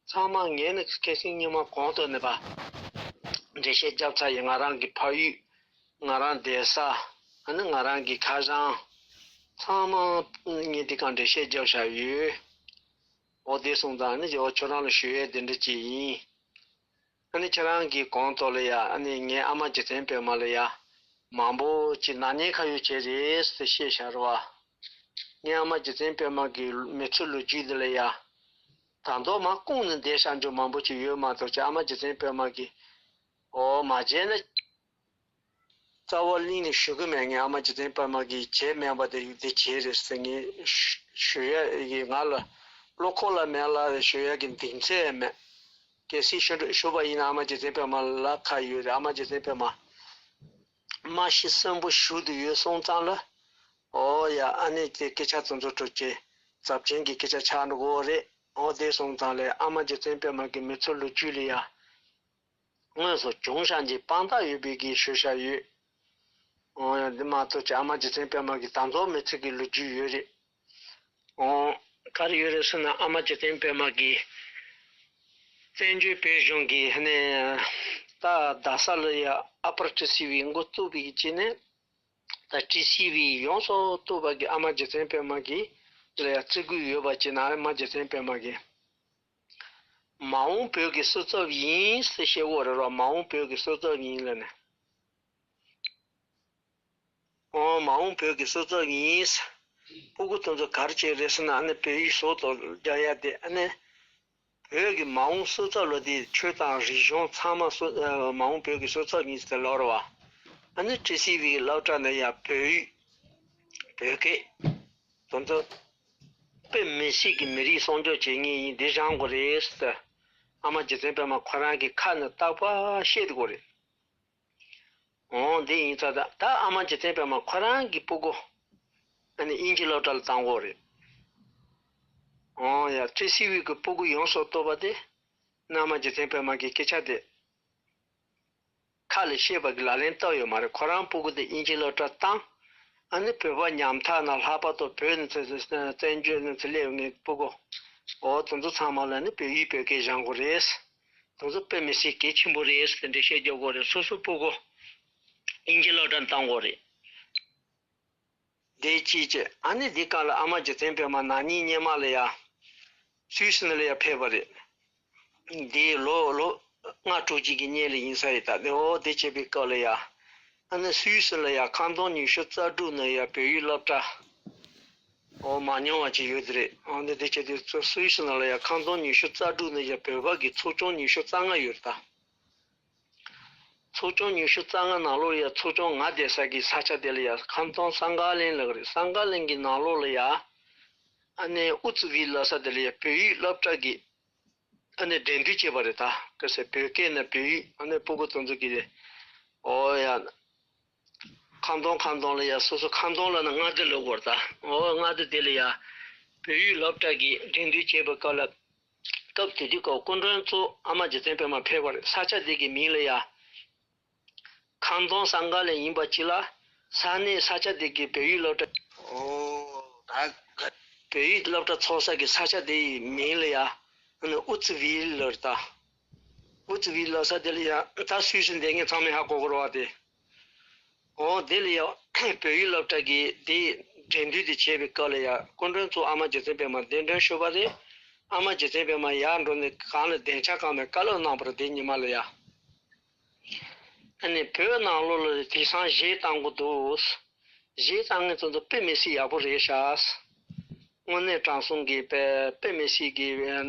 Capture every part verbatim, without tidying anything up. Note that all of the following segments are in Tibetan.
ཚང་མ་ངས་ནི་ཁ་སང་ཉི་མ་གོང་དུ་ནས་པ་འགྲེལ་བཤད་བརྒྱབ་ཚར་ཡིན། ང་རང་གི་ཕ་ཡུལ། ང་རང་བསྡད་ས། ཨ་ནི་ང་རང་གི་ཁ་བྱང་། ཚང་མ་ངས་འདི་ག་འགྲེལ་བཤད་བརྒྱབ་བཞག་ཡོད། འོ་དེ་སོང་ཙང་ཨ་ནི་འོ་ཁྱོད་རང་ལ་ཞུ་ཡས་དེ་འདྲ་ཅིག་ཡིན། ཨ་ནི་ཁྱེད་རང་གི་གོང་ཐོག་ལ་ཡ་ཨ་ནི་ངའི་ཨ་མ་རྗེ་བཙུན་པད་མ་ལ་ཡ་མང་པོ་ཅིག་ནག་ཉེས་ཁ་གཡོགས་བྱས་རེད་ཟེར་བཤད་བཞག་རེད་བ། ངའི་ཨ་མ་རྗེ་བཙུན་པད་མ་གི་མི་ཚེ་ལོ་རྒྱུས་འདི་ལ་ཡ། ད་མདོ་མ་ཀུན་ནས་བསྡད་བཞག་རྒྱུ་མང་པོ་ཅིག་ཡོད་མ་གཏོགས་ཅིག་ཨ་མ་རྗེ་བཙུན་པད་མ་གི། འོ་མ་བྱས་ན། རྩ་བ་གླིང་ནས་ཞུ་གི་མེད། ངས་ཨ་མ་རྗེ་བཙུན་པད་མ་གིས་བྱས་མེད་པ་དེ་དེ་བྱས་རེད་ཟེར་ངས་ཞུ་ཡ་ཡི་ང་ལ་བློ་ཁོག་ལ་མེད་ལ་ཞུ་ཡ་གི་གདེང་ཚད་མེད། གལ་སྲིད་ཞུ་ཞུ་བ་ཡིན་ན་ཨ་མ་རྗེ་བཙུན་པད་མ་ལ་ཁ་ཡོད་རེད། ཨ་མ་རྗེ་བཙུན་པད་མ་མ་ཤི་གསོན་པོ་བཞུགས་དུ་ཡོད་སོང་ཙང་ལ། འོ་ཡ་ཨ་ནི་དེ་སྐད་ཆ་ཚོ་ཚོ་གྲུབ་ཀྱི་ཚབས་ཆེན་གྱི་སྐད་ཆ་ཆགས་འགྲོ་གི་རེད། འོ་དེ་སོང་ཙང་ལ་ཨ་མ་རྗེ་བཙུན་པད་མ་གི་མི་ཚེ་ལོ་རྒྱུས་ལ་ཡ། དངོས་སུ་བྱུང་བཞག་གི་དཔང་རྟགས་ཡོད་པའི་གི་ཞུ་བཞག་ཡོད། འོ་ཡང་འདི་མ་གཏོགས་ཀྱི་ཨ་མ་རྗེ་བཙུན་པད་མ་གི་ད་མཚོ་མི་ཚེ་གི་ལོ་རྒྱུས་ཡོད་རེད། འོ་ག་རེ་ཡོད་རེད་ཟེར་ན་ཨ་མ་རྗེ་བཙུན་པད་མ་གི་བཙན་བྱོལ་བོད་གཞུང་གི་ནས་ད་རྡ་ས་ལ་ཡ་ཨ་པར་ཊི་སི་ཝི་འགོ་བཙུགས་པའི་གི་ཅི་ནས་ད་ཊི་སི་ཝི་ཡོངས་སུ་གཏོགས་པ་གི་ཨ་མ་རྗེ་བཙུན་པད་མ་གི་ལ་ཡ་བརྩི་བཀུར་ཡོད་པ་ཅི་ན་ཨ་མ་རྗེ་བཙུན་པད་མ་གི་མ་འོངས་བོད་ཀྱི་སྲོག་རྩ་ཡིན་ཟེར་བཤད་འོ་རེད་རོ། མ་འོངས་བོད་ཀྱི་སྲོག་རྩ་ཡིན་ལ་ནི། འོ་མ་འོངས་བོད་ཀྱི་སྲོག་རྩ་ཡིན། སྤུ་གུ་དེ་ཚོ་ག་རེ་བྱས་རེད་ཟེར་ན་ཨ་ནི་བོད་ཡིག་ཟོག་ཏུ་རྒྱག་ཡ་དེ་ཨ་ནི། བོད་ཀྱི་མ་འོངས་སྲོག་རྩ་ལོ་དེ་ཆོས་དང་རིག་གཞུང་ཚང་མ་སྲོག་མ་འོངས་བོད་ཀྱི་སྲོག་རྩ་ཡིན་ཟེར་ལབ་རེད་བ། ཨ་ནི་ཊི་སི་ཝི་གི་སློབ་གྲྭ་ནས་ཡ་བོད་ཡིག་བོད་སྐད་དེ་ཚོ་དཔེ་མི་སྲིད་ཀྱི་མི་རིགས་སྲུང་སྐྱོབ་བྱེད་མཁན་ཡིན་འདི་སྦྱང་དགོས་རེད་ཟེར། ཨ་མ་རྗེ་བཙུན་པད་མ་ཁོ་རང་གི་ཁ་ནས་རྟག་པར་བཤད་དགོས་རེད། འོང་འདི་ཡིན་ཙང་ད་ད་ཨ་མ་རྗེ་བཙུན་པད་མ་ཁོ་རང་གི་སྤུ་གུ་ཨ་ནི་དབྱིན་ཇི་སློབ་གྲྭ་ལ་བཏང་དགོས་རེད། འོང་ཡ་ཊི་སི་ཝི་གི་སྤུ་གུ་ཡོངས་སུ་གཏོགས་པ་དེ་ཨ་མ་རྗེ་བཙུན་པད་མ་གི་སྐད་ཆ་དེ་ཁ་ལ་བཤད་པ་གི་ལག་ལེན་བསྟར་ཡོད་མ་རེད། ཁོ་རང་སྤུ་གུ་དེ་དབྱིན་ཇི་སློབ་གྲྭ་བཏང་། ཨ་ནི་བོད་པ་ཉམ་ཐག་ན་ལྷག་པར་དུ་བོད་ནས་བཙན་བྱོལ་ནས་སླེབས་ངེས་སྤུ་གུ་འོ་དེ་ཚོ་ཚང་མ་ལ་ནི་བོད་ཡིག་བོད་སྐད་སྦྱང་དགོས་རེད། དེ་ཚོ་དཔེ་མི་སྲིད་གལ་ཆེན་པོ་རེད་ཟེར་འགྲེལ་བཤད་རྒྱག་དགོས་རེད། སོ་སོ་སྤུ་གུ་དབྱིན་ཇི་སློབ་གྲྭར་བཏང་དགོས་རེད། དེ་ཅིའི་ཕྱིར་ཨ་ནི་འདི་ག་ལ་ཨ་མ་རྗེ་བཙུན་པད་མ་ན་ནིང་སྔོན་མ་ལ་ཡ་སུད་སི་ནང་ལ་ཡ་ཕེབས་པ་རེད། འདི་ལོ་ལོ་ལྔ་དྲུག་ཅིག་གི་སྔོན་ལ་ཡིན་ས་ཡིན། ད་དེ་འོ་དེ་བྱས་པའི་སྐབས་ལ་ཡ་ཨ་ནི་སུད་སི་ལ་ཡ་ཁང་སྟོང་ཉི་ཤུ་རྩ་དྲུག་ནང་ཡ་བོད་ཡིག་སློབ་གྲྭ། འོ་མ་མྱོང་བ་ཅིག་ཡོད་དེ་རེད། འོ་འདི་དེ་བྱས་དུས་ཚོ་སུད་སི་ནང་ལ་ཡ་ཁང་སྟོང་ཉི་ཤུ་རྩ་དྲུག་ནང་ཡ་བོད་པ་གི་ཚོགས་ཆུང་ཉི་ཤུ་རྩ་ལྔ་ཡོད་རེད་ད། ཚོགས་ཆུང་ཉི་ཤུ་རྩ་ལྔ་ནང་ལོགས་ཡ་ཚོགས་ཆུང་ང་བསྡད་ས་གི་ས་ཆ་དེ་ལ་ཡ་ཁམས་སྟོང་སང་ག་གླིང་ལབ་ཀྱི་རེད། སང་ག་གླིང་གི་ནང་ལོགས་ལ་ཡ་ཨ་ནི་ཨུ་ཙི་ཝི་ལབ་ས་དེ་ལ་ཡ་བོད་ཡིག་སློབ་གྲྭ་གི་ཨ་ནི་འགྲན་བསྡུར་བྱས་པ་རེད་ད། ག་ཟེ་བོད་སྐད་ནས་བོད་ཡིག་ཨ་ནི་སྤུ་གུ་དེ་ཚོ་གི་རེད། འོ་ཡ། ཁམས་སྟོང་ཁམས་སྟོང་ལ་ཡ་སོ་སོ་ཁམས་སྟོང་ལ་ནི་མངའ་སྡེ་ལབ་དགོས་རེད་ད། འོ་མངའ་སྡེ་དེ་ལ་ཡ་བོད་ཡིག་སློབ་གྲྭ་གི་འགྲན་བསྡུར་བྱས་པའི་སྐབས་ལ་སྐབས་དེ་དུས་སྐབས་སྐུ་མགྲོན་གཙོ་ཨ་མ་རྗེ་བཙུན་པད་མ་ཕེབས་པ་རེད། ས་ཆ་དེ་གི་མིང་ལ་ཡ་ཁམས་སྟོང་སང་ག་གླིང་ཡིན་པ་ཅིག་ལ་ས་གནས་ས་ཆ་དེ་གི་བོད་ཡིག་སློབ་གྲྭ། འོ་ད་བོད་ཡིག་སློབ་གྲྭ་ཚོགས་ས་གི་ས་ཆ་དེ་ཡི་མིང་ལ་ཡ་ཨ་ནི་ཨུ་ཙི་ཝི་ལབ་རེད་ད། ཨུ་ཙི་ཝི་ལབ་ས་དེ་ལ་ཡ་ད་སུད་སི་འདས་ངེས་ཚང་མས་ཧ་གོ་གི་རེད་བ་དེ། འོ་དེ་ལ་ཡ་བོད་ཡིག་སློབ་གྲྭ་གི་དེ་འགྲན་བསྡུར་དེ་བྱས་པའི་སྐབས་ལ་ཡ་སྐུ་མགྲོན་གཙོ་ཨ་མ་རྗེ་བཙུན་པད་མ་གདན་འདྲེན་ཞུས་པ་རེད། ཨ་མ་རྗེ་བཙུན་པད་མ་ཡར་འགྲོ་ནས་གང་ལ་སྡིངས་ཆ་གང་ནས་བཀའ་སློབ་གནང་བ་རེད། དེ་ཉི་མ་ལ་ཡ་ཨ་ནི་བོད་ནང་ལོགས་ལ་དེང་སང་གཞས་བཏང་གི་འདུག་གཞས་བཏང་མཁན་ཚོ་ཚོ་དཔེ་མི་སྲིད་ཡག་པོ་རེད་ཤག་དངོས་གནས་དྲང་སྲོང་གི་དཔེ་དཔེ་མི་སྲིད་ཀྱི་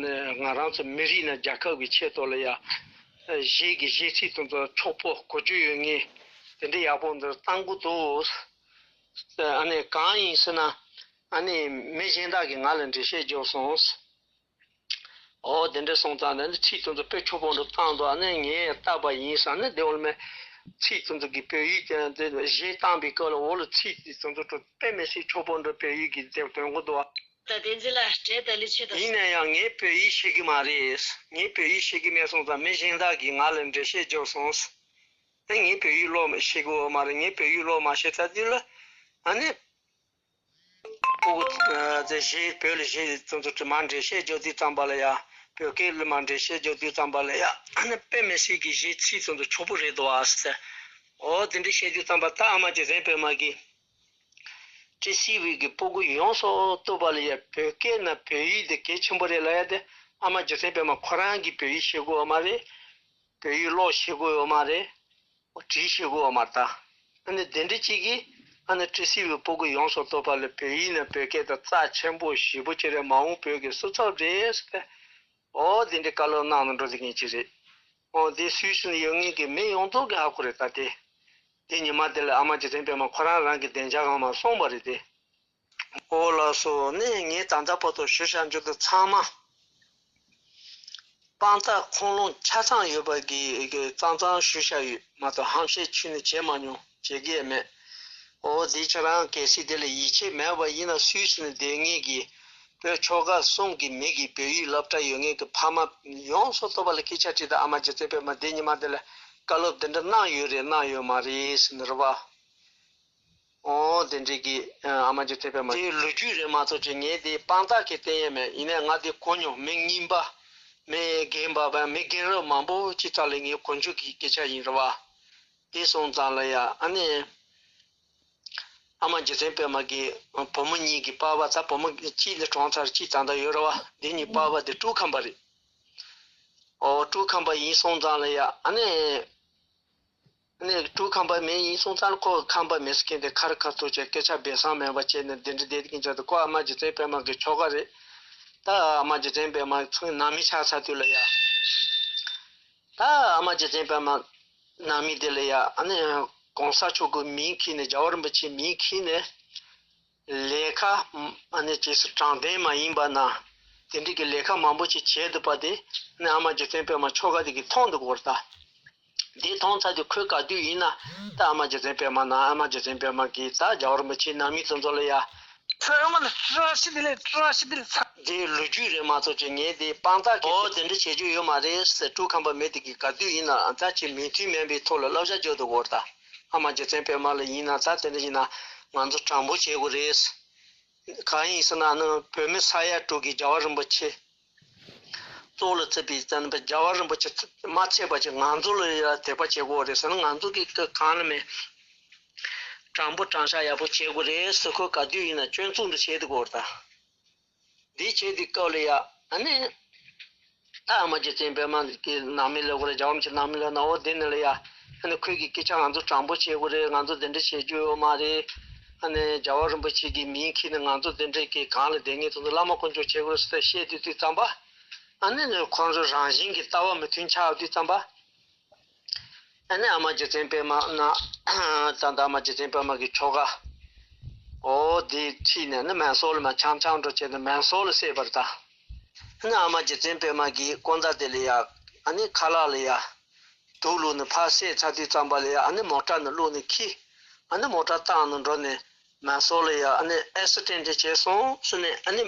ང་རང་ཚོ་མི་རིགས་ནས་རྒྱལ་ཁབ་ཀྱི་ཆེད་དུ་ལ་ཡ་གཞས་ཀྱི་གཞས་ཚིག་དེ་ཚོ་འཁྱོག་པོ་གོ་རྒྱུ་ཡོད་ངེས་དེ་འདྲ་ཡག་པོ་འདིར་བཏང་གི་འདུག་ཨ་ནི་གང་ཡིན་ཟེར་ན་ཨ་ནི་མི་གཞན་དག་གིས་ང་ལ་འགྲེལ་བཤད་བརྒྱབ་སོང་། འོ་དེ་འདྲ་སོང་ཙང་ནི་ཚིག་དེ་ཚོ་དཔེ་འཁྱོག་པོ་འདྲ་བཏང་འདུག་ཨ་ནི་ངས་བལྟས་པ་ཡིན་ཙང་ནི་དེ་འོལ་མའི་ཚིག་དེ་ཚོ་གི་བོད་ཡིག་དེ་དེ་གཞས་བཏང་པའི་སྐབས་ལ་འོ་ལ་ཚིག་དེ་ཚོ་ཚོ་དཔེ་མི་སྲིད་འཁྱོག་པོ་འདྲ་བོད་ཡིག་གི་དེ་དོན་གོ་འདུག་ད་བསྟན་འཛིན་ལགས་འབྲས་ལྡ་ལི་ཆེད་དུ། ཡིན་ན་ཡང་ངས་བོད་ཡིག་ཤེས་ཀྱི་མ་རེད། ངས་བོད་ཡིག་ཤེས་ཀྱི་མེད་སོང་ཙང་མི་གཞན་དག་གིས་ང་ལ་འགྲེལ་བཤད་རྒྱབ་སོང་། ཨ་ངས་བོད་ཡིག་ཀློག་མ་ཤེས་ཀྱི་ཡོད་མ་རེད། ངས་བོད་ཡིག་ཀློག་མ་ཤེས་ཚར་དུས་ལ་ཨ་ནི། ཕྲུ་གུ་དེ་གཞས་བོད་ལ་གཞས་ཚོ་ཚོ་དྲི་མ་འགྲེལ་བཤད་རྒྱག་དུས་ཙམ་པ་ལ་ཡ་ བོད་སྐད་ལ་མར་འགྲེལ་བཤད་རྒྱག་དུས་ཙམ་པ་ལ་ཡ། ཨ་ནི་དཔེ་མི་སྲིད་ཀྱི་གཞས་ཚིག་ཙམ་དུ་ཆོག་པོ་རེད་འདུག་ཨ་ཟེར། འོ་དེ་འདྲ་བཤད་དུས་ཙམ་པ་ད་ཨ་མ་རྗེ་བཙུན་པད་མ་གིས། ཊི་སི་ཝི་གི་སྤུ་གུ་ཡོངས་སུ་གཏོགས་པ་ལ་ཡ་བོད་སྐད་ན་བོད་ཡིག་དེ་གལ་ཆེན་པོ་རེད་ལབ་ཡ་དེ། ཨ་མ་རྗེ་བཙུན་པད་མ་ཁོ་རང་གིས་བོད་ཡིག་ཤེས་དགོས་ཡོད་མ་རེད། བོད་ཡིག་ཀློག་ཤེས་དགོས་ཡོད་མ་རེད། འོ་བྲིས་ཤེས་དགོས་ཡོད་མ་རེད་ད། ཨ་ནི་དེ་འདྲ་གཅིག་གིས་ཨ་ནི་ཊི་སི་ཝི་སྤུ་གུ་ཡོངས་སུ་གཏོགས་པ་ལ་བོད་ཡིག་ན་བོད་སྐད་དེ་རྩ་ཆེན་པོ་ཞེ་པོ་ཅིག་རེད། མ་འོངས་བོད་ཀྱི་སྲོག་རྩ་རེད་ཟེར་ཏེ། འོ་དེ་འདྲའི་བཀའ་སློབ་གནང་ནས་འགྲོ་བསྡད་མཁན་ཅིག་རེད། འོ་དེ་སུད་སི་ནས་ཡོད་མཁན་གྱི་མི་ཡོངས་རྫོགས་ཀྱིས་ཧ་གོ་རེད་ད་དེ། དེ་ཉི་མ་དེ་ལ་ཨ་མ་རྗེ་བཙུན་པད་མ་ཁོ་རང་རང་གི་བདེ་འཇགས་སྒང་མར་སོང་བ་རེད་དེ། འོ་ལགས་སོ། ནས་ངས་ད་ལྟ་བར་དུ་ཞུ་བཞག་རྒྱུ་དེ་ཚང་མ་དཔང་རྟགས་ཁུངས་ལུང་ཆ་ཚང་ཡོད་པ་གི་གི་གཙང་གཙང་ཞུ་བཞག་ཡོད་མ་གཏོགས་ཧམ་བཤད་ཁྱོན་ནས་བྱས་མ་མྱོང་། བྱེད་ཀྱི་ཡང་མེད། འོ་དེ་ཁྱེད་རང་གལ་སྲིད་དེ་ལ་ཡིད་ཆེས་མེད་པ་ཡིན་ན་སུད་སི་ནས་བསྡད་མཁན་གྱི་བོད་ཆོལ་ཁ་གསུམ་གྱི་མི་གིས་བོད་ཡིག་སློབ་གྲྭ་ཡོད་མཁན་གྱི་ཕ་མ་ཡོངས་སུ་རྫོགས་པ་ལ་སྐད་ཆ་དྲིས་དང་། ཨ་མ་རྗེ་བཙུན་པད་མ་དེ་ཉི་མ་དེ་ལ་བཀའ་སློབ་འདི་འདྲ་གནང་ཡོད་རེད་གནང་ཡོད་མ་རེད་ཟེར་ནས་རེད་པ། འོ་དེ་འདྲའི་གི་ཨ་མ་རྗེ་བཙུན་པད་མ་དེ་ལོ་རྒྱུས་རེད་མ་གཏོགས་ཅིག་ངས་དེ་དཔང་རྟགས་ཀྱི་བསྟན་ཡས་མེད། ཡིན་ནའི་ང་དེ་གོ་མྱོང་། མི་རྙིང་པ། མི་རྒན་པ། མི་རྒན་རབས་མང་པོ་ཅིག་ཐོག་ལ་ངས་གོ་མྱོང་གི་སྐད་ཆ་ཡིན་རེད་པ། དེ་སོང་ཙང་ལ་ཡ་ཨ་ནི་ཨ་མ་རྗེ་བཙུན་པད་མ་གི་བུ་མོ་གཉིས་ཀྱི་པ་ཕ། ད་བུ་མོ་གཅིག་ནི་གྲོངས་ཚར། གཅིག་ད་ལྟ་ཡོད་རེད་པ། དེ་གཉིས་པ་ཕ་དེ་ཀྲུའུ་ཁམས་པ་རེད། འོ་ཀྲུའུ་ཁམས་པ་ཡིན་སོང་ཙང་ལ་ཡ་ཨ་ནི། ནས་ཀྲུའུ་ཁམས་པ་མི་ཡིན་སོང་ཙང་ཁོ་ཁམས་པ་མི་ཟེར་མཁན་དེ་ཁ་རི་ཁ་ཐུག་བྱས་སྐད་ཆ་སྦས་གསང་མེད་པ་བྱས་ནས་དེ་འདྲ་བསྡད་མཁན་ཅིག་འདུག་ཁོ་ཨ་མ་རྗེ་བཙུན་པད་མ་གི་ཁྱོ་ག་རེད། ད་ཨ་མ་རྗེ་བཙུན་པད་མ་ཚང་ནང་མི་ཆགས་ཚར་དུས་ལ་ཡ། ད་ཨ་མ་རྗེ་བཙུན་པད་མ་ནང་མི་དེ་ལ་ཡ་ཨ་ནི་གོང་ས་མཆོག་གི་མིང་ཁྱེར་ནས། རྒྱལ་བ་རིན་པོ་ཆེའི་མིང་ཁྱེར་ནས། ལས་ཀ་ཨ་ནི་རྗེས་སུ་དྲང་བདེན་མ་ཡིན་པ་ན་དེ་འདྲ་གི་ལས་ཀ་མང་པོ་ཅིག་བྱས་འདུག་པ་དེ་ནི་ཨ་མ་རྗེ་བཙུན་པད་མ་ཁྱོ་ག་དེ་གིས་མཐོང་འདུག་གོ་རེད་ད། དེ་མཐོང་ཚར་དུས་ཁོས་ག་དུས་ཡིན་ན་ད་ཨ་མ་རྗེ་བཙུན་པད་མ་ན་ཨ་མ་རྗེ་བཙུན་པད་མ་གིས་ད་རྒྱལ་བ་རིན་པོ་ཆེའི་ནང་མི་དེ་ཚོ་ལ་ཡ། ཚང་མ་ལ་བཀྲ་ཤིས་བདེ་ལེགས། བཀྲ་ཤིས་བདེ་ལེགས་ཚ། དེ་ལོ་རྒྱུས་རེད་མ་གཏོགས་ཅིག་ངས་དེ་དཔང་རྟགས་ཀྱི་འོ་དེ་འདྲ་བྱེད་རྒྱུ་ཡོད་མ་རེད་ཟེར། ཀྲུའུ་ཁམས་པ་མི་དེ་གིས་ག་དུས་ཡིན་ན་ད་ཅིག་མོས་མཐུན་མེད་པའི་ཐོག་ལ་བསླབ་བྱ་བརྗོད་འདུག་གོ་རེད་ད། ཨ་མ་རྗེ་བཙུན་པད་མ་ལ་ཡིན་ན་ད་དེ་འདྲ་ཡིན་ན་ང་ཚོ་དྲང་པོ་བྱེད་དགོས་རེད། གང་ཡིན་ཟེར་ན་ཨ་ནི་བོད་མི་ས་ཡ་དྲུག་གིས་རྒྱལ་བ་རིན་པོ་ཆེ་གཙོ་ལ་བརྩིས་པའི་བཙན་པ་རྒྱལ་བ་རིན་པོ་ཆེ་མ་ཚད་པ་ཅིག་ང་ཚོ་ལ་ཡང་དད་པ་བྱེད་དགོས་རེད་ཟེར་ན། ང་ཚོ་གིས་གང་ལ་མེད་དྲང་པོ་དྲང་བཞག་ཡག་པོ་བྱེད་དགོས་རེད་ཟེར། ཁོས་ག་དུས་ཡིན་ན་སྐྱོན་འཛུགས་འདྲ་བྱེད་དུ་གོ་རེད་ད། འདི་བྱེད་དུས་སྐབས་ལ་ཡ་ཨ་ནི། ད་ཨ་མ་རྗེ་བཙུན་པད་མ་གི་ནང་མི་ལ་གོ་རེ་རྒྱལ་བ་རིན་པོ་ཆེ་ནང་མི་ལ་ན་འོ་དེ་ནི་ལ་ཡ། ཨ་ནི་ཁོས་ཀྱི་སྐད་ཆ་ང་ཚོ་དྲང་པོ་བྱེད་དགོས་རེད། ང་ཚོ་དེ་འདྲ་བྱེད་རྒྱུ་ཡོད་མ་རེད། ཨ་ནི་རྒྱལ་བ་རིན་པོ་ཆེ་གི་མིང་ཁྱེར་ནས་ང་ཚོ་དེ་འདྲ་གི་གང་ལ་བསྡད་མཁན་དེ་ཚོ་བླ་མ་དཀོན་མཆོག་བྱེད་དགོས་རེད་ཟེར་བཤད་དུས་དུས་ཙམ་པ། ཨ་ནི་ཁོང་ཚོ་རང་བཞིན་གྱི་ལྟ་བ་མི་མཐུན་ཆགས་དུས་ཙམ་པ། ཨ་ནི་ཨ་མ་རྗེ་བཙུན་པད་མ་ན་ད་ལྟ་ཨ་མ་རྗེ་བཙུན་པད་མ་གི་ཁྱོ་ག་འོ་དེ་ཁྲིད་ནས་ནི་མན་སོར་ལ་མར་འཆམ་འཆམ་འགྲོ་བྱས་ནས་མན་སོར་ལ་བསད་པ་རེད་ད། ཨ་ནི་ཨ་མ་རྗེ་བཙུན་པད་མ་གི་དཀོན་མཆོག་དེ་ལ་ཡ་ཨ་ནི་ཁ་ལག་ལ་ཡ་དུག་བླུགས་ནས་ཕར་བསད་ཚར་དུས་ཙམ་པ་ལ་ཡ་ཨ་ནི་མོ་ཊ་ནས་བླུགས་ནས་འཁྱེར། ཨ་ནི་མོ་ཊ་བཏང་ནས་འགྲོ་ནས་མན་སོར་ལ་ཡ་ཨ་ནི་ཨེག་སི་ཌེན་ཊི་བྱས་སོང་ཟེར་ནས་ཨ་ནི་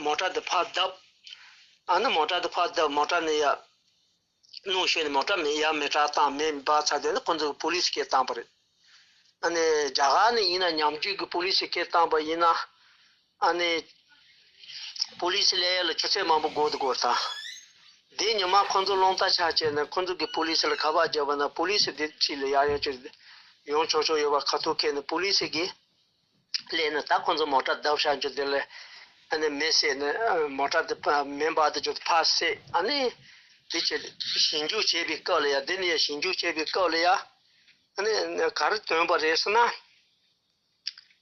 མོ་ཊ་དེ་ཕར་བརྡབས། ཨ་ནི་མོ་ཊ་དེ་ཕར་བརྡབས། མོ་ཊ་ནས་ཡ། གནོན་ཤོར་ནས་མོ་ཊ་མེ་ཡར་མེ་སྲེག་བཏང་མེ་འབར་ཚར་དུས་ནི་ཁོ་ཚོས་པུ་ལི་སི་སྐད་བཏང་པ་རེད། ཨ་ནི་རྒྱ་གར་ནས་ཡིན་ན་ཉམས་རྒུད་ཀྱི་པུ་ལི་སི་སྐད་བཏང་པ་ཡིན་ན། ཨ་ནི་པུ་ལི་སི་སླེབས་ཡ་ལ་ཆུ་ཚོད་མང་པོ་འགོར་དུ་འགོར་ད། དེ་ཉི་མ་ཁོ་ཚོ་རླུང་རྟ་ཆག་བྱས་ནས་ཁོ་ཚོ་གིས་པུ་ལི་སི་ལ་ཁ་པར་བརྒྱབ་པ་ན་པུ་ལི་སི་དེ་འཁྲིས་ལ་ཡར་ཡོང་ཆོག་ཡོང་ཆོག་ཆོག་ཡོད་པ་ཁ་ཐུག་ཁེལ་ནས་པུ་ལི་སི་གིས། སླེབས་ནས་ད་ཁོ་ཚོ་མོ་ཊ་བརྡབས་བཞག་རྒྱུ་དེ་ལ་ཨ་ནི་མེ་བསད་ནས་མོ་ཊ་དེ་ཕ་མེ་འབར་དུ་རྒྱུ་དེ་ཕར་བསད། ཨ་ནི་དེ་བྱས་ཞིབ་འཇུག་བྱས་པའི་སྐབས་ལ་ཡ། དེ་ནས་ཡ་ཞིབ་འཇུག་བྱས་པའི་སྐབས་ལ་ཡ། ཨ་ནི་ག་རེ་ཐོན་པ་རེད་ཟེར་ན།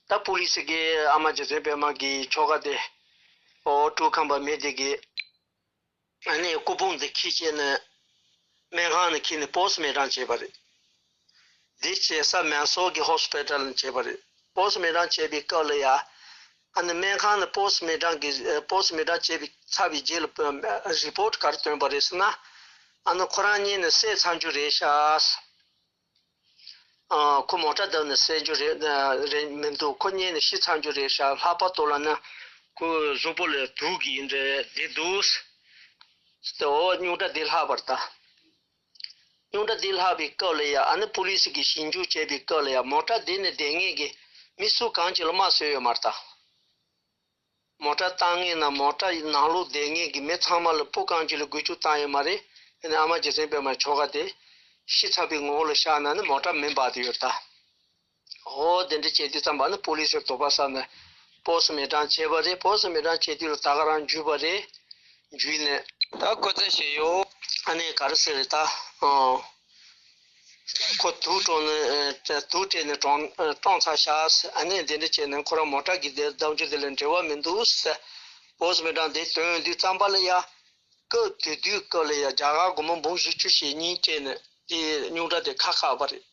ད་པུ་ལི་སི་གིས་ཨ་མ་རྗེ་བཙུན་པད་མ་གི་ཁྱོ་ག་དེ་ཨོ་ཀྲུའུ་ཁམས་པ་མི་དེ་གི་ཨ་ནི་སྐུ་ཕུང་དེ་འཁྱེར་བྱས་ནས་སྨན་ཁང་ནས་འཁྱེར་ནས་པོ་སི་ཊི་མོར་ཊམ་བྱས་པ་རེད། འདི་བྱེད་ས་མན་སོར་གྱི་ཧོ་སི་པི་ཊལ་ནས་བྱས་པ་རེད། པོ་སི་ཊི་མོར་ཊམ་བྱས་པའི་སྐབས་ལ་ཡ། ཨ་ནི་སྨན་ཁང་ནས་པོ་སི་ཊི་མོར་ཊམ་གྱི་པོ་སི་ཊི་མོར་ཊམ་བྱས་པའི་ཚར་བའི་རྗེས་ལ་རི་པོ་ཊི་ག་རེ་ཐོན་པ་རེད་ཟེར་ན། ཨ་ནི་ཁོ་རང་གཉིད་ནས་བསད་ཚར་རྒྱུ་རེད་ཤག་ཨ། ཁོ་མོ་ཊ་བརྡབས་ནས་བསད་རྒྱུ་རེད། རེད་མི་འདུག་ཁོ་གཉིད་ནས་ཤི་ཚར་རྒྱུ་རེད་ཤག་ལྷག་པར་དུ་ལབ་ན་ཁོའི་གཟུགས་པོ་ལ་དུག་གིས་འདྲ་བསྡད་འདུག་ཟེར་ཏེ་འོ་རྙོག་དྲ་འདི་ལྷག་པ་རེད་ད། རྙོག་དྲ་འདི་ལྷག་པའི་སྐབས་ལ་ཡ་ཨ་ནི་པུ་ལི་སི་གིས་ཞིབ་འཇུག་བྱས་པའི་སྐབས་ལ་ཡ་མོ་ཊ་འདི་ནས་བསྡད་མཁན་གྱི་མི་སུ་གང་ཅིག་ལ་རྨ་བཟོས་ཡོད་མ་རེད་ད། མོ་ཊ་བཏང་མཁན་ན་མོ་ཊ་ནང་ལོགས་བསྡད་མཁན་གྱི་མི་ཚང་མ་ལ་སྤུ་རྐང་གཅིག་ལ་འགུལ་སྐྱོད་བཏང་ཡོད་མ་རེད། ཨ་ནི་ཨ་མ་རྗེ་བཙུན་པད་མ་ཁྱོ་ག་དེ་ཤི་ཚར་བའི་ངོ་བོ་ལ་ཤར་ན་ནི་མོ་ཊ་མེ་འབར་དུ་ཡོད་ད། འོ་དེ་འདྲ་བྱས་དུས་ཙམ་པ་ནི་པོ་ལི་སི་དོགས་པ་ཟ་ནས་པོ་སི་མི་གྲངས་བྱས་པ་རེད། པོ་སི་མི་གྲངས་བྱས་དུས་ལ་ད་ག་རང་འཇུས་པ་རེད། འཇུས་ནས་ད་སྐུ་རྩེད་བྱས་ཡོད། ཨ་ནི་ག་རེ་ཟེར་རེད་ད། ཨོ། ཁོ་དུག་བཀྲོངས་ནས་དུག་སྤྲད་ནས་བཀྲོངས་བཀྲོངས་ཚར་ཤག་ཨ་ནི་འདི་འདྲ་བྱས་ནས་ཁོ་རང་མོ་ཊ་གི་དེ་བརྡབ་འཇུག་དེ་ལ་འབྲེལ་བ་མི་འདུག་ཟེར། པོ་སི་མི་གྲངས་དེ་ཐོན་དུས་ཙམ་པ་ལ་ཡ། སྐབས་དེ་དུས་སྐབས་ལ་ཡ་རྒྱ་གར་སྒོར་མོ་འབུམ་བཞི་བཅུ་ཞེ་གཉིས་སྤྲད་ནས་དེ་རྙོག་དྲ་དེ་ཁ་ཁ་བ་རེད།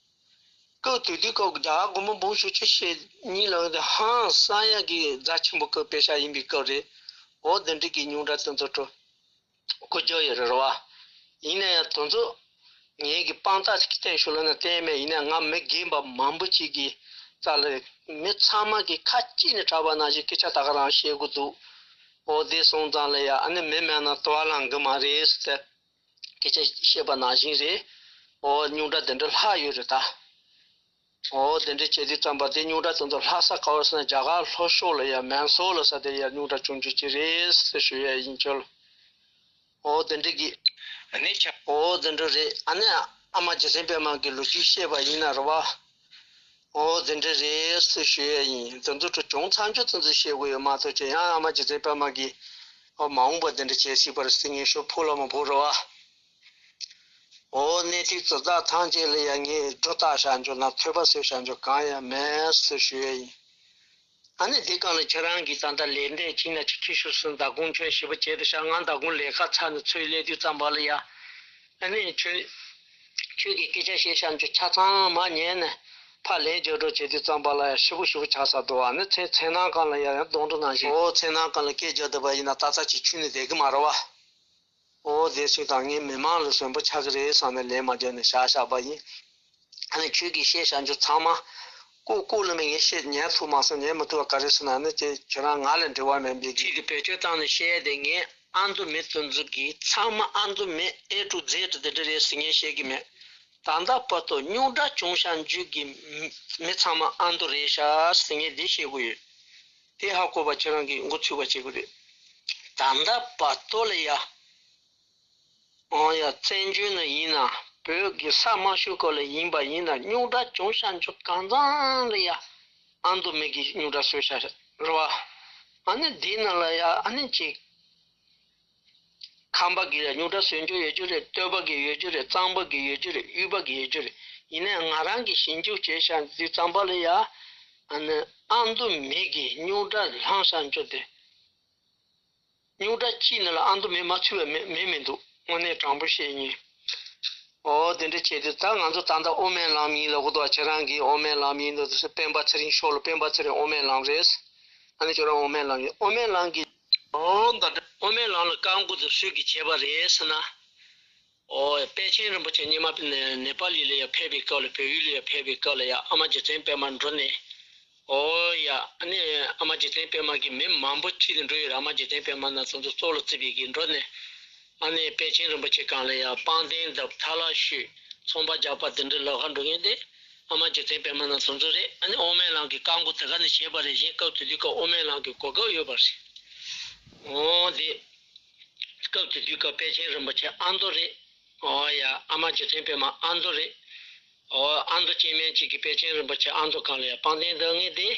སྐབས་དེ་དུས་སྐབས་རྒྱ་གར་སྒོར་མོ་འབུམ་བཞི་བཅུ་ཞེ་གཉིས་ལ་དེ་ཧང་སང་ཡ་གི་རྫ་ཆེན་པོ་སྐབས་པེ་ཤ་ཡིན་པའི་སྐབས་རེད། འོ་དེ་འདྲ་གི་རྙོག་དྲ་དེ་ཚོ་འཕྲོ་སྐུ་རྒྱག་ཡོད་རེད་བ། ཡིན་ན་ཡང་དེ་ཚོ་ངེད་ཀྱི་དཔང་རྟགས་ཅིག་བསྟན་ཤོག་ལབ་ན་བསྟན་མེད། ཡིན་ན་ང་མི་རྒན་པ་མང་པོ་ཅིག་གི་རྩ་ལ་མི་ཚང་མ་གི་ཁ་གཅིག་ནས་གྲགས་པ་ནང་བཞིན་སྐད་ཆ་ད་ག་རང་བཤད་དགོས་འདུག་འོ་དེ་སོང་ཙང་ལ་ཡ་ཨ་ནི་མི་མེད་ན་དུ་བ་ལང་གི་མ་རེད་ཟེར་སྐད་ཆ་བཤད་པ་ནང་བཞིན་རེད། འོ་རྙོག་དྲ་དེ་འདྲ་ལྷག་ཡོད་རེད་ད། འོ་དེ་འདྲ་བྱེད་དུས་ཙམ་པ་དེ་རྙོག་དྲ་དེ་ཚོ་ལྷག་ས་ག་བར་ཟེར་ན་རྒྱ་གར་ལྷོ་ཕྱོགས་ལ་ཡ་མན་སོར་ལ་ས་དེ་ཡ་རྙོག་དྲ་བྱུང་རྒྱུ་ཅིག་རེད་ཟེར་ཞུ་ཡ་ཡིན་ཁྱོད་ལ། འོ་དེ་འདྲ་གི། ཨ་ནི་ཆ། འོ་དེ་འདྲ་རེད། ཨ་ནི་ཨ་མ་རྗེ་བཙུན་པད་མ་གི་ལོ་རྒྱུས་བཤད་པ་ཡིན་ན་རེད་བ། འོ་དེ་འདྲ་རེད་ཟེར་ཞུ་ཡ་ཡིན། དེ་ཚོ་ཁྲོད་བྱུང་ཚར་རྒྱུ་དེ་ཚོ་བཤད་དགོས་ཡོད་མ་གཏོགས་ཅི་ཡང་ཨ་མ་རྗེ་བཙུན་པད་མ་གིས་འོ་མ་འོངས་པ་དེ་འདྲ་བྱེད་སྲིད་པ་རེད་ཟེར་ངས་ཤོ་ཕོ་ལ་མ་ཕོ་རེད་བ། འོ་གནས་ཐིག་ཙི་ཙག་ཐང་ཅན་ལ་ཡ་ངས་སྒྲོ་བཏགས་བཞག་འཇོག་ན་ཐོས་པ་བཟོས་བཞག་འཇོག་གང་ཡང་མེད་ཟེར་ཞུ་ཡ་ཡིན། ཨ་ནི་འདི་གང་ལ་ཁྱེད་རང་གིས་ད་ལྟ་ལས་འབྲས་ཁྱིམ་ན་ཅིག་ཁྱི་ཤུར་སུན་ཟླ་དགུང་ཁྱོད་ཞེ་པོ་བྱས་ཏེ་ཤག་ང་ཟླ་དགུང་ལས་ཀ་ཚར་ནས་ཚུར་སླེབས་དུས་ཙམ་པ་ལ་ཡ། ཨ་ནི་ཁྱོད། ཁྱོད་ཀྱིས་སྐད་ཆ་བཤད་བཞག་འཇོག་ཆ་ཚང་མ་ཉན་ནས་ཕར་ལན་རྒྱག་འགྲོ་བྱེད་དུས་ཙམ་པ་ལ་ཡ་ཞེ་པོ་ཞེ་པོ་ཆགས་ས་འདུག་ཨ་ནི་མཚན་མཚན་ནང་གང་ལ་ཡ་ཡང་གདོང་དྲི་ནང་བཞིན་འོ་མཚན་ནང་གང་ལ་སྐད་རྒྱག་བསྡད་པ་ཡིན་ན་ཏག་ཏག་ཅིག་ཁྱོན་ནས་བསྡད་གི་མ་རེད་བ། འོ་དེ་སུས་དང་ངའི་མི་མང་ལ་ཟོན་པོ་ཆགས་ཀྱི་རེད་བསམ་ནས་ལན་མ་རྒྱག་ནས་བཞག་བཞག་པ་ཡིན། ཨ་ནི་ཁྱོད་ཀྱིས་བཤད་བཞག་འཇོག་ཚང་མ་ལྐུགས་ལྐུགས་ལ་མི་ངས་བཤད་ཉན་ཐུབ་མ་སོང་ཉན་མི་ཐུབ་པ་ག་རེ་ཟེར་ན་ནི་ཅེ་ཁྱོད་རང་ང་ལ་འབྲེལ་བ་མེད་པའི་ཁྱེད་ཀྱིས་བེད་སྤྱོད་བཏང་ནས་བཤད་དེ་ངས་ཨ་མདོ་མི་དེ་ཚོ་གིས་ཚང་མ་ཨ་མདོ་མི་ཨེ་ཀྲུ་ཛེ་ཏྲ་དེ་འདྲ་རེད་ཟེར་ངས་བཤད་ཀྱི་མེད། ད་ལྟ་བར་དུ་རྙོག་དྲ་བྱུང་བཞག་འཇུག་གི་མི་ཚང་མ་ཨ་མདོ་རེད་ཤག་ཟེར་ངས་འདི་བཤད་དགོས་ཡོད། དེ་ཧ་གོ་བ་ཁྱེད་རང་གིས་འགོ་ཚུགས་པ་བྱེད་དགོས་རེད། ད་ལྟ་བར་དུ་ལ་ཡ། འོ་ཡ་བཙན་བྱོལ་ན་ཡིན་ན་བོད་ཀྱི་ས་དམར་ཤོག་སྐོར་ལ་ཡིན་པ་ཡིན་ན་རྙོག་དྲ་བྱུང་བཞག་འཇོག་གང་ཚང་ལ་ཡ་ཨ་མདོ་མི་གིས་རྙོག་དྲ་བཟོས་བཞག་རེད་བ། ཨ་ནི་འདི་ནང་ལ་ཡ་ཨ་ནི་ཅིག་ཁམས་པ་གིས་ཡ་རྙོག་དྲ་བཟོས་འཇོག་ཡོད་རྒྱུ་རེད། སྟོད་པ་གིས་ཡོད་རྒྱུ་རེད། གཙང་པ་གིས་ཡོད་རྒྱུ་རེད། དབུས་པ་གིས་ཡོད་རྒྱུ་རེད། ཡིན་ནའི་ང་རང་གིས་ཞིབ་འཇུག་བྱས་བཞག་དུས་ཙམ་པ་ལ་ཡ་ཨ་ནི་ཨ་མདོ་མི་གིས་རྙོག་དྲ་བསླངས་བཞག་འཇོག་དེ། རྙོག་དྲ་སྤྱིའི་ནང་ལ་ཨ་མདོ་མི་མ་ཚུད་པ་མེད་མེད་མི་འདུག་དངོས་གནས་དྲང་པོ་བཤད་ཡིན། འོ་དེ་འདྲ་བྱས་དུས་ད་ང་ཚོ་ད་ལྟ་ཨོ་མན་ལམ་ཡིན་ལབ་གི་འདུག་ཁྱེད་རང་གིས་ཨོ་མན་ལམ་ཡིན་འདུག་དེ་སྤེན་པ་ཚེ་རིང་ཤོག་ལ་སྤེན་པ་ཚེ་རིང་ཨོ་མན་ལམ་རེད། ཨ་ནི་ཁྱོད་རང་ཨོ་མན་ལམ་ཡིན་ཨོ་མན་ལམ་གྱི། འོ་ད་ཨོ་མན་ལམ་ལ་བཀའ་འགུག་དེ་སུས་ཀྱིས་བྱས་པ་རེད་ཟེར་ན། ཨོ་ཡ་པཎ་ཆེན་རིན་པོ་ཆེ་སྔོན་མ་ནེ་ནེ་པ་ལི་ལ་ཡ་ཕེབས་པའི་སྐབས་ལ་བལ་ཡུལ་ལ་ཡ་ཕེབས་པའི་སྐབས་ལ་ཡ་ཨ་མ་རྗེ་བཙུན་པད་མ་འགྲོ་ནས། ཨོ་ཡ་ཨ་ནི་ཨ་མ་རྗེ་བཙུན་པད་མ་གིས་མི་མང་པོ་ཁྲིད་དེ་འགྲོ་ཡོད་རེད། ཨ་མ་རྗེ་བཙུན་པད་མ་ན་ཚོ་ཚོ་གཙོ་ལ་བརྩིས་པའི་གིས་འགྲོ་ནས། ཨ་ནི་པཎ་ཆེན་རིན་པོ་ཆེ་སྒང་ལ་ཡ་པང་གདན་བརྡབས་ཐ་ལག་བཤུས་ཚོང་པ་རྒྱག་པ་དེ་འདྲའི་ལོག་ཁ་འགྲོ་མཁན་དེ་ཨ་མ་རྗེ་བཙུན་པད་མ་ན་ཚོ་ཚོ་རེད། ཨ་ནི་ཨོ་མན་ལམ་གྱི་བཀའ་འགུག་དེ་ག་ནས་བྱས་པ་རེད། གཞན་སྐབས་དེ་དུས་སྐབས་ཨོ་མན་ལམ་གྱི་གོ་སྐབས་ཡོད་པ་རེད། འོ་དེ། སྐབས་དེ་དུས་སྐབས་པཎ་ཆེན་རིན་པོ་ཆེ་ཨ་མདོ་རེད། ཨོ་ཡ་ཨ་མ་རྗེ་བཙུན་པད་མ་ཨ་མདོ་རེད། ཨོ་ཨ་མདོ་སྐྱེ་དམན་གཅིག་གིས་པཎ་ཆེན་རིན་པོ་ཆེ་ཨ་མདོ་སྒང་ལ་ཡ་པང་གདན་བརྡབས་མཁན་དེ།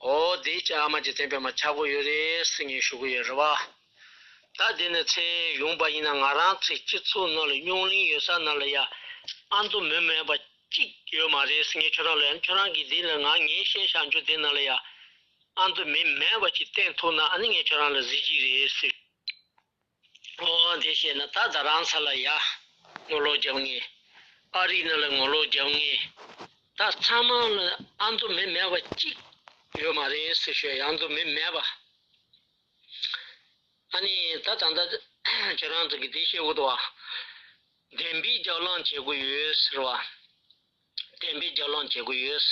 ཨོ་དེ་ཅི་ཨ་མ་རྗེ་བཙུན་པད་མ་ཆགས་ཀྱི་ཡོད་རེད་ཟེར་ངས་ཞུ་གི་ཡོད་རེད་བ། ད་དེ་ནས་ཚེ་ཡོང་པ་ཡིན་ན་ང་རང་ཚོའི་སྤྱི་ཚོགས་ནང་ལ་རྙོག་གླེང་ཡོད་ས་ནང་ལ་ཡ་ཨ་མདོ་མི་མེད་པ་གཅིག་ཡོད་མ་རེད་ཟེར་ངས་ཁྱོད་རང་ལ་ཡ་ཁྱོད་རང་གིས་དེ་ལ་ང་ངས་བཤད་བཞག་འཇོག་དེ་ནང་ལ་ཡ། ཨ་མདོ་མི་མེད་པ་ཅིག་བསྟན་ཐུབ་ན་ཨ་ནི་ངས་ཁྱོད་རང་ལ་གཟི་བརྗིད་རེད་ཟེར། ཨོ་དེ་བཤད་ན་ད་རྡ་རམ་ས་ལ་ཡ་ངོ་ལོག་རྒྱབ་ངེས། ཨ་རིའི་ནང་ལ་ངོ་ལོག་རྒྱབ་ངེས། ད་ཚང་མ་ལ་ཨ་མདོ་མི་མེད་པ་གཅིག་ཡོད་མ་རེད་ཟེར་ཤོད་ཡ། ཨ་མདོ་མི་མེད་པ། ཨ་ནི་ད་ད་ད་ཁྱོད་རང་ཚོ་གིས་དེ་བཤད་དགོས་འདུག་བ། བདེན་པའི་རྒྱབ་ལངས་བྱེད་དགོས་ཡོད་ཟེར་བ། བདེན་པའི་རྒྱབ་ལངས་བྱེད་དགོས་ཡོད།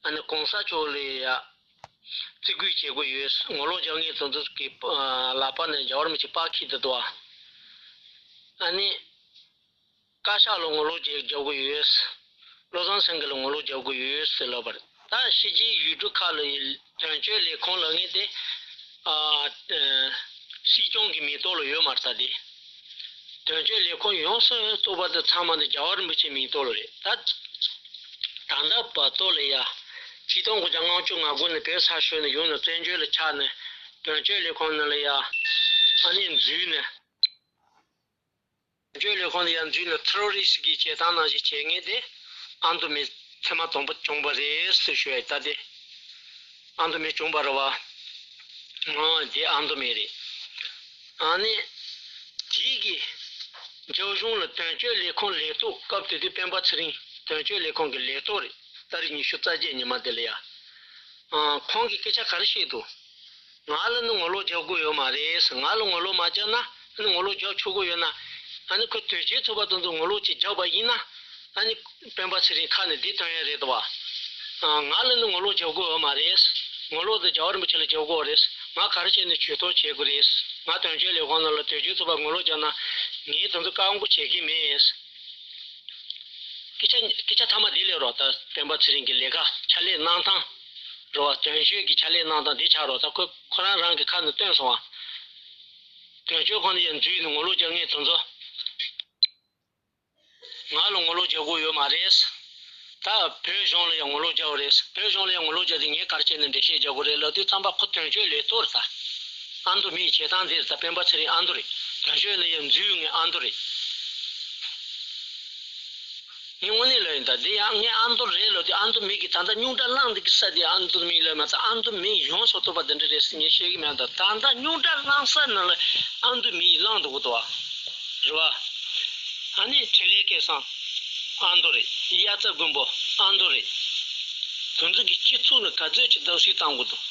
ཨ་ནི་གོང་ས་མཆོག་ལ་ཡ་བརྩི་བཀུར་བྱེད་དགོས་ཡོད། ངོ་ལོག་རྒྱག་མཁན་དེ་ཚོ་གི་ལག་པ་ནས་རྒྱལ་བ་རིན་པོ་ཆེ་པར་འཁྱེར་དེ་འདུག་བ། ཨ་ནི་བཀའ་ཤག་ལ་ངོ་ལོག་རྒྱག་རྒྱག་དགོས་ཡོད། བློ་བཟང་སེང་གེ་ལ་ངོ་ལོག་རྒྱག་དགོས་ཡོད་ཟེར་ལབ་པ་རེད། ད་ཕྱི་རྒྱལ་ཡུལ་གྲུ་ཁག་ལ་དོན་གཅོད་ལས་ཁུངས་ལབ་མཁན་དེ་ ཨ། ཨ། སྲིད་སྐྱོང་གི་མིང་ཐོག་ལ་ཡོད་མ་རེད་ད་དེ། དོན་གཅོད་ལས་ཁུངས་ཡོངས་སུ་རྫོགས་པ་དེ་ཚང་མ་དེ་རྒྱལ་བ་རིན་པོ་ཆེའི་མིང་ཐོག་ལ་རེད་ད། ད་ལྟ་བར་དུ་ལ་ཡ། ཆིག་སྟོང་དགུ་བརྒྱ་ལྔ་བཅུ་ང་དགུ་ནས་བོད་ས་ཤོར་ནས་ཡོང་ནས་བཙན་བྱོལ་ལ་ཆགས་ནས། དོན་གཅོད་ལས་ཁུངས་ནང་ལ་ཡ། ཨ་ནི་འཛུལ་ནས། དོན་གཅོད་ལས་ཁུངས་ལ་ཡ་འཛུལ་ནས་ཐེ་རོ་རི་སི་གི་བྱེད་སྟངས་ནང་བཞིན་བྱེད་མཁན་དེ་ཨ་མདོ་མི་ཐེངས་མ་དང་པོ་བྱུང་བ་རེད་ཟེར་ཞུ་ཡ་ཡིན་ད་དེ། ཨ་མདོ་མི་བྱུང་བ་རེད་བ། ཨང་། དེ་ཨ་མདོ་མི་རེད། ཨ་ནི། དེའི་གི་རྒྱབ་གཞུང་ལ་དོན་གཅོད་ལས་ཁུངས་ལས་ཐོག་སྐབས་དེ་དུས་སྤེན་པ་ཚེ་རིང་དོན་གཅོད་ལས་ཁུངས་ཀྱི་ལས་ཐོག་རེད། ཏ་རིག་ཉི་ཤུ་རྩ་བརྒྱད་ཉི་མ་དེ་ལ་ཡ། ཨང་། ཁོང་གིས་སྐད་ཆ་ག་རེ་བཤད་འདུག་ང་ལ་ནི་ངོ་ལོག་རྒྱག་དགོས་ཡོད་མ་རེད། ང་ལ་ངོ་ལོག་མ་རྒྱག་ན། ཨ་ནི་ངོ་ལོག་རྒྱག་ཆོག་གི་ཡོད་ན། ཨ་ནི་ཁོས་དོལ་རྒྱལ་ཚོགས་པ་དེ་ཚོ་ངོ་ལོག་ཅིག་རྒྱག་པ་ཡིན་ན། ཨ་ནི་སྤེན་པ་ཚེ་རིང་ཁ་ནས་འདི་ཐོན་ཡ་རེད་དོ་བ། ཨ། ང་ལ་ནི་ངོ་ལོག་རྒྱག་དགོས་ཡོད་མ་རེད། ངོ་ལོག་དེ་རྒྱལ་བ་རིན་པོ་ཆེ་ལ་རྒྱག་དགོས་རེད། ང་ག་རེ་བྱས་ནས་ཇུས་གཏོགས་བྱེད་དགོས་རེད། ང་དོན་གཅོད་ལས་ཁུངས་ནང་ལ་དོལ་རྒྱལ་ཚོགས་པ་ངོ་ལོག་རྒྱག་ན། ངས་དེ་ཚོ་བཀག་འགོག་བྱེད་ཀྱི་མེད། སྐད་ཆ་སྐད་ཆ་མཐའ་མ་འདི་ལས་རོགས་ད་སྤེན་པ་ཚེ་རིང་གི་ལས་ཀ་ཕྱག་ལས་གནང་སྟངས་རེད་བ། དོན་གཅོད་ཀྱི་ཕྱག་ལས་གནང་སྟངས་འདི་ཆགས་རོགས་ད་ཁོ་ཁོ་རང་རང་གི་ཁ་ནས་བཏོན་སོང་བ། དོན་གཅོད་ཁོ་ནས་ཡང་འཛུལ་ནས་ངོ་ལོག་རྒྱག་མཁན་དེ་ཚོ། ང་ལ་ངོ་ལོག་རྒྱག་དགོས་ཡོད་མ་རེད། ད་བོད་གཞུང་ལ་ཡང་ངོ་ལོག་རྒྱག་དགོས་རེད། བོད་གཞུང་ལ་ཡང་ངོ་ལོག་རྒྱག་དུས་ངས་ག་རེ་བྱས་ནས་འགྲེལ་བཤད་རྒྱག་དགོས་རེད་ལབ་དུས་ཙམ་པ་ཁོ་དོན་གཅོད་ལས་ཐོག་རེད་ད། ཨ་མདོ་མི་ཡི་བྱེད་སྟངས་དེ་རེད་ད། སྤེན་པ་ཚེ་རིང་ཨ་མདོ་རེད། དོན་གཅོད་ལ་ཡང་འཛུལ་ངས་ཨ་མདོ་རེད། ངས་དངོས་གནས་ལབ་ཡིན་ད། འདི་ཡང་ངས་ཨ་མདོ་རེད་ལབ་དུས་ཨ་མདོ་མི་གིས་ད་ལྟ་རྙོག་དྲ་བསླངས་འདུག་གི་ས་དེ་ཨ་མདོ་མི་ལབ་མ་ཚད་ཨ་མདོ་མི་ཡོངས་སུ་རྫོགས་པ་འདི་འདྲ་རེད་ཟེར་ངས་བཤད་གི་མེད་ད། ད་ལྟ་རྙོག་དྲ་བསླངས་ས་ནང་ལ་ཨ་མདོ་མི་ཡིས་བསླངས་འདུག་གི་འདུག་བ། རེད་བ། ཨ་ནི་འཕྲིན་ལས་སྐལ་བཟང་ཨ་མདོ་རེད། དབྱར་རྩྭ་དགུན་འབུ་ཨ་མདོ་རེད། དེ་ཚོ་གི་སྤྱི་ཚོགས་ནས་ག་ཚོད་ཅིག་བརྡབ་གསིག་བཏང་དགོས་འདུག་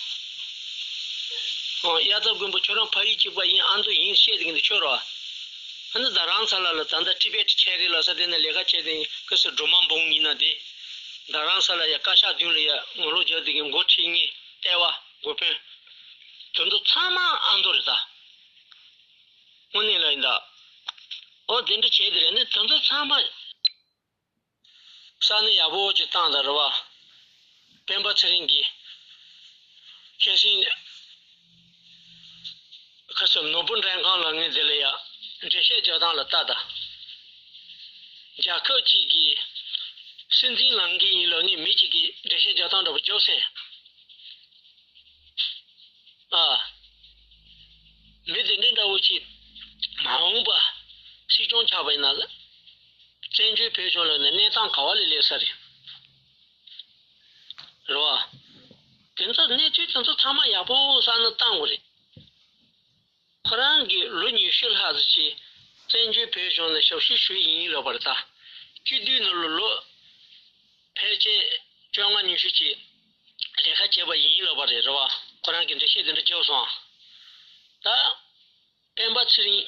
ཨོ། དབྱར་རྩྭ་དགུན་འབུ་ཁྱོད་རང་ཕ་ཡུལ་གཅིག་པ་ཡིན། ཨ་མདོ་ཡིན་བཤད་དེ་གི་འདི་ཁྱོད་ར། ཨ་ནི་རྡ་རམ་ས་ལ་ལ་ད་ལྟ་ཊི་བེཊ་ཆེ་རི་ལ་ས་དེ་ནས་ལས་ཀ་བྱས་ཏེ་ཡིན་གི་སི་སྒྲོལ་མ་འབུམ་ཡིན་ན་དེ། རྡ་རམ་ས་ལ་ཡ་བཀའ་ཤག་མདུན་ལ་ཡ་ངོ་ལོག་རྒྱག་དེ་གི་འགོ་ཁྲིད་མཁན་ལྟེ་བ་འགོ་དཔོན། དེ་ཚོ་ཚང་མ་ཨ་མདོ་རེད་ད། དངོས་གནས་ལ་ཡིན་ད། ཨོ་དེ་འདྲ་བྱས་དེ་རེད་ནི་དེ་ཚོ་ཚང་མ། ས་གནས་ཡག་པོ་ཅིག་བཏང་དང་རེད་བ། སྤེན་པ་ཚེ་རིང་གིས་ཁྱེད་སྲིད་ཁ་སང་ནོར་བུ་མགྲོན་ཁང་ལ་ངས་དེ་ལ་ཡ་འགྲེལ་བཤད་རྒྱག་སྟངས་ལ་ལྟ་དང་། རྒྱལ་ཁབ་ཅིག་གི་སྲིད་འཛིན་ལངས་ཀྱི་ཡིན་ལ་ངས་མི་གཅིག་གིས་འགྲེལ་བཤད་རྒྱག་སྟངས་འདྲ་པོ་རྒྱོབ་སེམས། ཨ། མི་དེ་འདྲ་འདྲ་བོ་ཅིག་མ་འོངས་པ་སྲིད་སྐྱོང་ཆགས་པ་ཡིན་ན། བཙན་བྱོལ་བོད་ལྗོངས་ལ་ནི་གནས་སྟངས་ག་བ་ལས་སླེབས་ས་རེད། རེད་བ། དེ་ཚོ་གནས་ཚུལ་དེ་ཚོ་ཚང་མ་ཡག་པོ་བསམ་བློ་བཏང་དགོས་རེད། ཁོ་རང་གིས་ལོ་ཉི་ཤུ་ལྷག་ཙམ་ཅིག་བཙན་བྱོལ་བོད་ལྗོངས་ལ་ཞབས་ཞུ་ཞུས་ཡིན་ལབ་པ་རེད་ད། སྤྱི་འཐུས་ནང་ལ་ལོ་ཕལ་ཆེར་བཅོ་ལྔ་ཉི་ཤུ་ཅིག་ལས་ཀ་བྱས་པ་ཡིན་ལབ་པ་རེད། རེད་བ། ཁོ་རང་གིས་འགྲེལ་བཤད་དེ་འདྲ་བརྒྱབ་སོང་། ད་སྤེན་པ་ཚེ་རིང་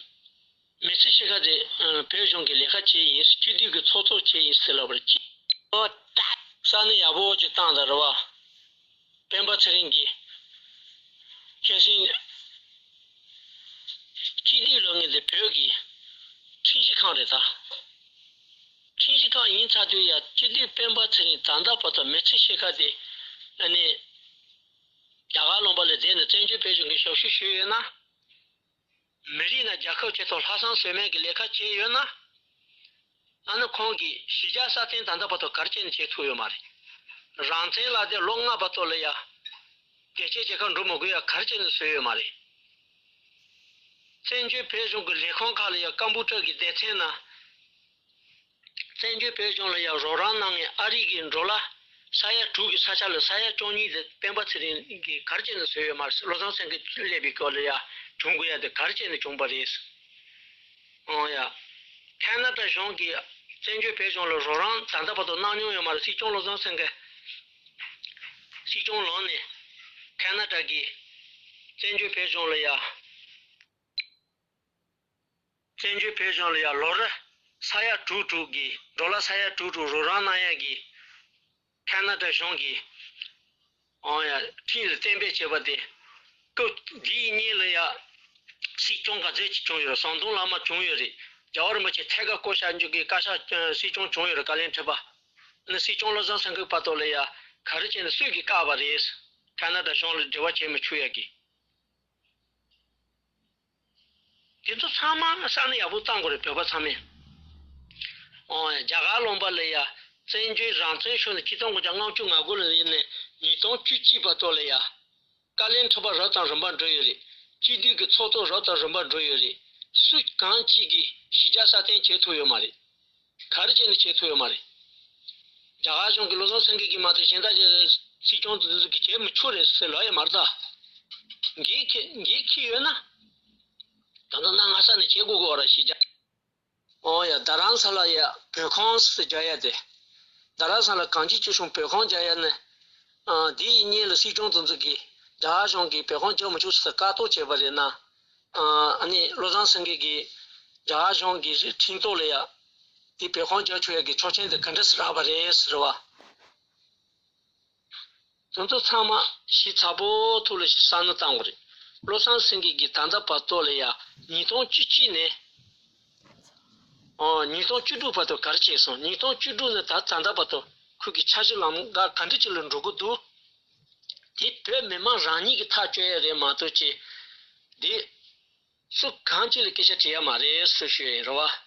མི་ཚེ་ཕྱེད་ཀ་དེ་བོད་གཞུང་གི་ལས་ཀ་བྱས་ཡིན། སྤྱི་འཐུས་ཀྱི་ཚོགས་གཙོ་བྱས་ཡིན་ཟེར་ལབ་པ་རེད། ཅི། ཨོ་ད། ས་གནས་ཡག་པོ་ཅིག་བཏང་དང་རེད་བ། སྤེན་པ་ཚེ་རིང་གིས་ཁྱེད་སྲིད་སྤྱི་འཐུས་ལབ་མཁན་དེ་བོད་ཀྱི་ཁྲིམས་ཞིབ་ཁང་རེད་ད། ཁྲིམས་ཞིབ་ཁང་ཡིན་ཚར་དུས་ཡ་སྤྱི་འཐུས་སྤེན་པ་ཚེ་རིང་ད་ལྟ་བར་དུ་མི་ཚེ་ཕྱེད་ཀ་དེ་ཨ་ནི་རྒྱ་གར་ལུང་པ་ལ་བསྡད་ནས་བཙན་བྱོལ་བོད་གཞུང་གི་ཞབས་ཞུ་ཞུས་ཡོད་ན། མི་རིགས་དང་རྒྱལ་ཁབ་ཆེད་དུ་ལྷག་བསམ་ཟོལ་མེད་ཀྱི་ལས་ཀ་བྱས་ཡོད་ན། ཨ་ནི་ཁོང་གིས་གཞིས་ཆགས་སྲ་བརྟན་ད་ལྟ་བར་དུ་ག་རེ་བྱས་ནས་བྱེད་ཐུབ་ཡོད་མ་རེད། རང་བཙན་ལབ་དེ་ལོ་ལྔ་བར་དུ་ལ་ཡ། རྒྱལ་གཅེས་རྒྱལ་ཁབ་འགྲོ་མི་དགོས་ཡ་ག་རེ་བྱས་ནས་བཟོས་ཡོད་མ་རེད། བཙན་བྱོལ་བོད་གཞུང་གི་ལས་ཁུངས་ཁག་ལ་ཡ་ཀམ་པུ་ཊར་གྱི་སྡེ་ཚན་ནང་། བཙན་བྱོལ་བོད་གཞུང་ལ་ཡང་རོགས་རམ་གནང་མཁན་ཨ་རི་གི་ཌོ་ལར་ས་ཡ་དྲུག་གི་ས་ཆ་ལ་ས་ཡ་བཅུ་གཉིས་དེ་སྤེན་པ་ཚེ་རིང་གིས་ག་རེ་བྱས་ནས་བཟོས་ཡོད་མ་རེད། བློ་བཟང་སེང་གེ་སླེབས་པའི་སྐབས་ལ་ཡང་བྱུང་དགོས་ཡ་དེ་ག་རེ་བྱས་ནས་བྱུང་པ་རེད། ཨོ་ཡ། ཁ་ན་ཌ་གཞུང་གིས་བཙན་བྱོལ་བོད་གཞུང་ལ་རོགས་རམ་ད་ལྟ་བར་དུ་གནང་མྱོང་ཡོད་མ་རེད། སྲིད་སྐྱོང་བློ་བཟང་སེང་གེ་སྲིད་སྐྱོང་ལངས་ནས་ཁ་ན་ཌ་གིས་བཙན་བྱོལ་བོད་གཞུང་ལ་ཡ། བཙན་བྱོལ་བོད་གཞུང་ལ་ཡང་ལོ་རེ་ས་ཡ་དྲུག་དྲུག་གི་ཌོ་ལར་ས་ཡ་དྲུག་དྲུག་རོགས་རམ་གནང་ཡ་གི་ཁ་ན་ཌ་གཞུང་གིས་ཨང་ཡ་ཁྲིམས་ལ་གཏན་འབེབས་བྱས་པ་དེ། སྐབས་འདིའི་སྔོན་ལ་ཡ་སྲིད་སྐྱོང་ག་ཚོད་ཅིག་བྱུང་ཡོད་རེད། ཟམ་གདོང་བླ་མ་བྱུང་ཡོད་རེད། རྒྱལ་བ་རིན་པོ་ཆེ་ཐད་ཀར་བསྐོ་བཞག་རྒྱུ་གི་བཀའ་ཤག་སྲིད་སྐྱོང་བྱུང་ཡོད་རེད། བཀའ་བློན་ཁྲི་པ། ཨ་ནི་སྲིད་སྐྱོང་བློ་བཟང་སེང་གེ་བར་དུ་ལ་ཡ་ག་རེ་བྱས་ནས་སུས་ཀྱིས་བཀག་པ་རེད། ཁ་ན་ཌ་གཞུང་ལ་འབྲེལ་བ་བྱེད་མི་ཆོག་ཡ་གི། དེ་ཚོ་ཚང་མ་ས་ནས་ཡག་པོ་བཏང་དགོས་རེད། བོད་པ་ཚང་མས། ཨོ་ཡ། རྒྱ་གར་ལུང་པ་ལ་ཡ། བཙན་བྱོལ་རང་བཙན་ཤོར་ནས་ཆིག་སྟོང་དགུ་བརྒྱ་ལྔ་བཅུ་ང་དགུ་ལ་ཡིན་ནས་ཉིས་སྟོང་བཅུ་གཅིག་བར་དུ་ལ་ཡ། བཀའ་བློན་ཁྲི་པ་རབ་དང་རིམ་པ་འགྲོ་ཡོད་རེད། སྤྱི་འཐུས་ཀྱི་ཚོགས་གཙོ་རབ་དང་རིམ་པ་འགྲོ་ཡོད་རེད། སུ་གང་གཅིག་གིས་གཞིས་ཆགས་སྲ་བརྟན་བྱེད་ཐུབ་ཡོད་མ་རེད། ག་རེ་བྱས་ནས་བྱེད་ཐུབ་ཡོད་མ་རེད། རྒྱ་གར་གཞུང་གིས་བློ་བཟང་སེང་གེ་གིས་མ་གཏོགས་གཞན་དག་གི་སྲིད་སྐྱོང་དེ་ཚོ་གིས་བྱེད་མི་ཆོག་རེད་ཟེར་ལབ་ཡོད་མ་རེད་ད། འགན་འཁྱེར་འགན་འཁྱེར་ཡོད་ན། ད་ལྟ་གནའ་སྔ་ས་ནས་བྱེད་དགོས་ཀྱི་ཡོད་རེད། གཞིས་ཆགས། ཨོ་ཡ། རྡ་རམ་ས་ལ་ཡ་བོད་ཁང་ཟེར་རྒྱག་ཡ་དེ། རྡ་རམ་ས་ལ་གངས་སྐྱིད་ཆོས་གཞུང་བོད་ཁང་རྒྱག་ཡ་ནི། ཨ། འདི་ཡི་སྔོན་ལ་སྲིད་སྐྱོང་དེ་ཚོ་གིས་རྒྱ་གར་གཞུང་གིས་བོད་ཁང་རྒྱག་མི་ཆོག་ཟེར་བཀག་འགོག་བྱས་པ་རེད་ན། ཨ། ཨ་ནི་བློ་བཟང་སེང་གེ་གིས་རྒྱ་གར་གཞུང་གི་ཁྲིམས་ཐོག་ལ་ཡ། དེ་བོད་ཁང་རྒྱག་ཆོག་ཡ་གི་ཆོག་མཆན་དེ་ག་འདྲ་ཟེར་རག་པ་རེད་ཟེར་བ། དེ་ཚོ་ཚང་མ་ཞིབ་ཚགས་པོ་ཐོག་ལ་བསམ་བློ་བཏང་དགོས་རེད། བློ་བཟང་སེང་གེ་གིས་ད་ལྟ་བར་དུ་ལ་ཡ་ཉིས་སྟོང་བཅུ་གཅིག་ནས། ཨོ། ཉིས་སྟོང་བཅུ་དྲུག་བར་དུ་ག་རེ་བྱས་སོང་། ཉིས་སྟོང་བཅུ་དྲུག་ནས་ད་ད་ལྟ་བར་དུ་ཁོ་གི་འཆར་གཞི་ལམ་ཁ་ག་འདྲ་ཅིག་ལ་འགྲོ་གི་འདུག། དེ་བོད་མི་མང་རང་ཉིད་ཀྱིས་ཐག་གཅོད་ཡ་རེད་མ་གཏོགས་ཅི། འདི་སུ་གང་ཅིག་ལ་སྐད་ཆ་དྲི་ཡ་མ་རེད་ཟེར་ཞུ་ཡ་ཡིན་རེད་བ།